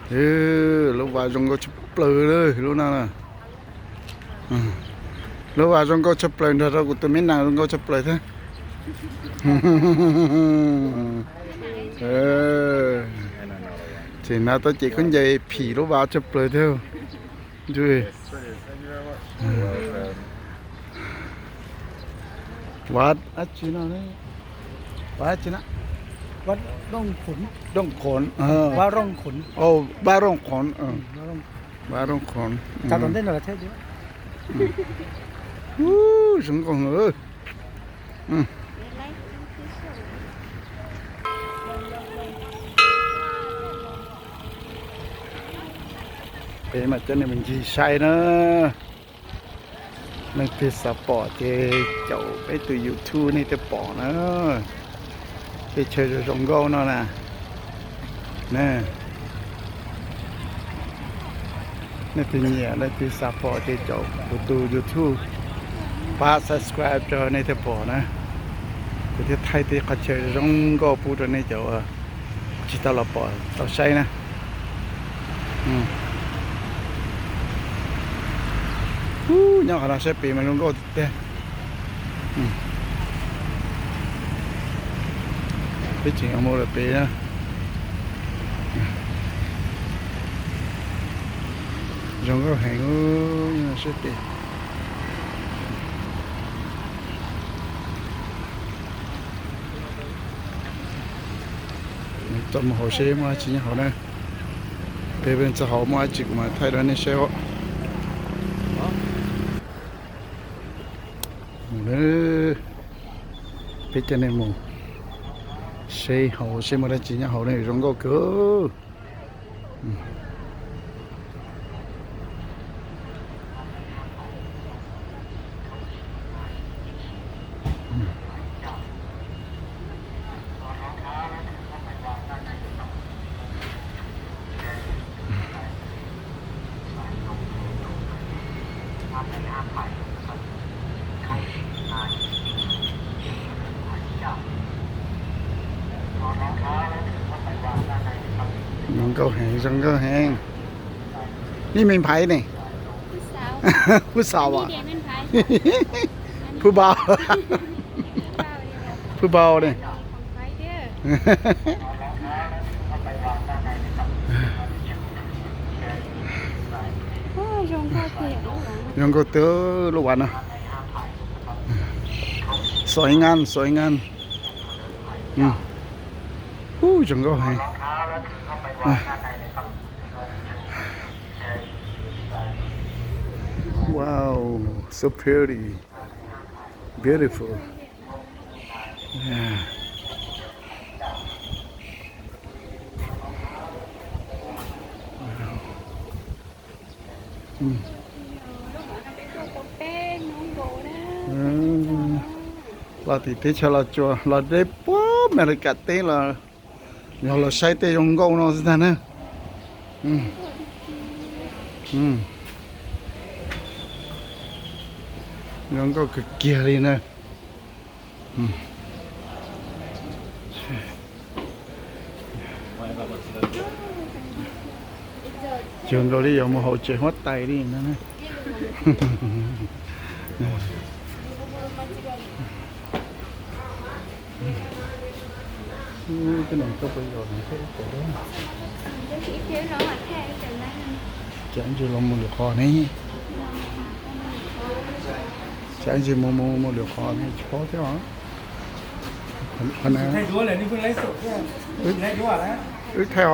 Lub vas zoo nkauj tshaj plaws li lub no na. Lub vas zoo nkauj tshaj plaws nrog rau kuv tus me nees zoo nkauj tshaj plaws thiab. Ces na tau ces khaub ncaws phim lub vas tshaj plaws thiab. Vas dab tsi no? Vas dab tsi na? Vas Rooj Khun. Rooj Khun. Vas Rooj Khun. Vas Rooj Khun. Vas Rooj Khun. Zoo nkauj. Peb mam coj nej mus ncig saib na. Leej twg xav pom ces caum peb tus YouTube nej thiaj pom na. Tej chaw zoo zoo nkauj no na. Nej twg nyiam leej twg xav pom ces caum kuv tus YouTube, pab subscribe rau nej thiaj pom na. Kuv thiaj thaij tej qhov chaw zoo nkauj pub rau nej cov tsis tau los pom tau saib na. Nyob qhov no saib pem mas zoo nkauj tiag tiag. Peb tseem yuav mus lawm pem na. Zoo nkauj heev, saib pem. Txoj mus hauv seb muaj dab tsi nyob hauv na. Peb peb txoj hauv muaj dab tsi kuv mam thaij rau nej saib os. Mus na, peb coj nej mus saib hauv seb muaj dab tsi nyob hauv na, zoo nkauj kawg. Zoo nkauj heev, zoo nkauj heev. Nej me nphais ne? Phub Xaus as? Phub Npau? Phub Npau ne? Zoo nkauj tiag lub vas no. Xoom ib nqaj, xoom ib nqaj. Ub, zoo nkauj heev. Wow, so pretty. Beautiful. Los tim teb chaws Los Tsuas, los deb puag Amelikas teb los yog los saib tej zoo nkauj no xwb tag na. Zoo nkauj kawg kiag li na. Cuag nkaus li yuav mus hauv tsev huab tais li no. Cas ntsis los mus lwm qhov ne? Cas ntsis mus mus mus lwm qhov ne, tsis paub thiab os. Qhov na, wb thaij